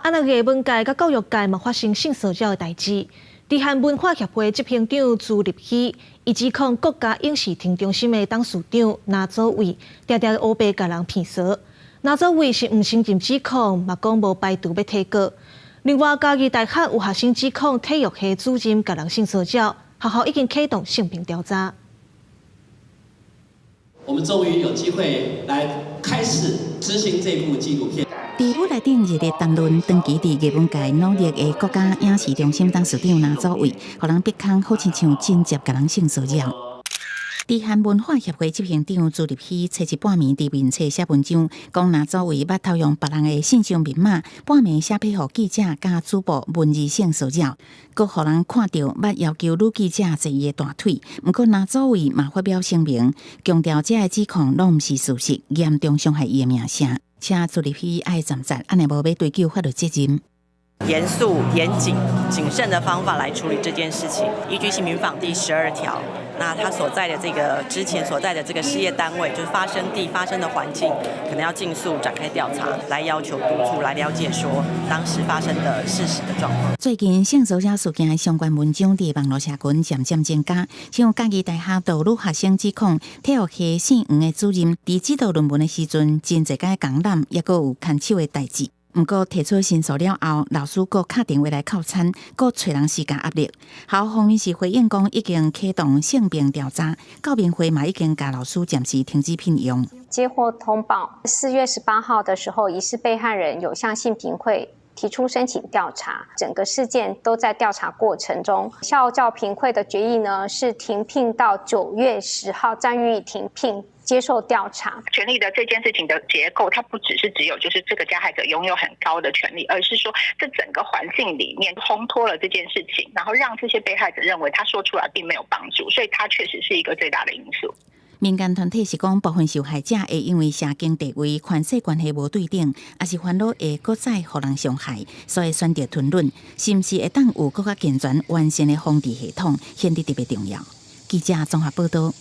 啊，那藝文界佮教育界嘛發生性騷擾的代誌。台漢文化協會執行長朱立熙，伊指控國家影視聽中心的董事長林祖偉，定定烏白共人騙誣。林祖偉是毋承認指控，嘛講無排除欲提告。另外，嘉義大學有學生指控體育系主任共人性騷擾，學校已經啟動性平調查。我們終於有機會來開始執行這部紀錄片。佇舞台頂熱烈談論長期佇藝文界努力的國家影視中心董事長林祖偉，予人逼空好親像真正共人性騷擾。台漢文化協會執行長朱立熙初一半暝佇面冊寫文章，講林祖偉捌偷用別人的信箱密碼，半暝寫批予記者佮主播文字性騷擾，閣予人看著捌要求女記者坐伊的大腿。毋過林祖偉嘛發表聲明，強調這个指控攏毋是事實，嚴重傷害伊的名聲，請朱立熙愛暫責，按呢無欲追究法律責任。嚴肅、嚴謹、謹慎的方法來處理這件事情。依據性平法第12條，那他所在的這個之前所在的這個事業單位，就是發生地發生的環境，可能要盡速展開調查，來要求督促，來了解說當時發生的事實的狀況。最近性騷擾事件的相關文章佇網路社群漸漸增加，像嘉義大學就有女學生指控體育系姓黃的主任，佇指導論文的時陣，真濟擺共攬，抑閣有牽手的代誌。毋過提出申訴了後，老師閣敲電話來扣餐，閣揣人施加壓力。學校方面是回應講已經啟動性平調查，教評會嘛已經共老師暫時停止聘用。接獲通報，4月18號的時候，疑似被害人有向性平會提出申請調查，整個事件都在調查過程中。校教評會的決議呢，是停聘到9月10號，暫予以停聘，接受調查。權力的這件事情的結構，它不只是只有就是這個加害者擁有很高的權力，而是說這整個環境裡面烘托了這件事情，然後讓這些被害者認為他說出來並沒有幫助，所以它確實是一個最大的因素。民間團體是講，部分受害者會因為社經地位、權勢關係無對等，抑是煩惱會閣再予人傷害，所以選擇吞忍。是毋是會當有閣較健全完善的防治系統，顯得特別重要。記者綜合報道。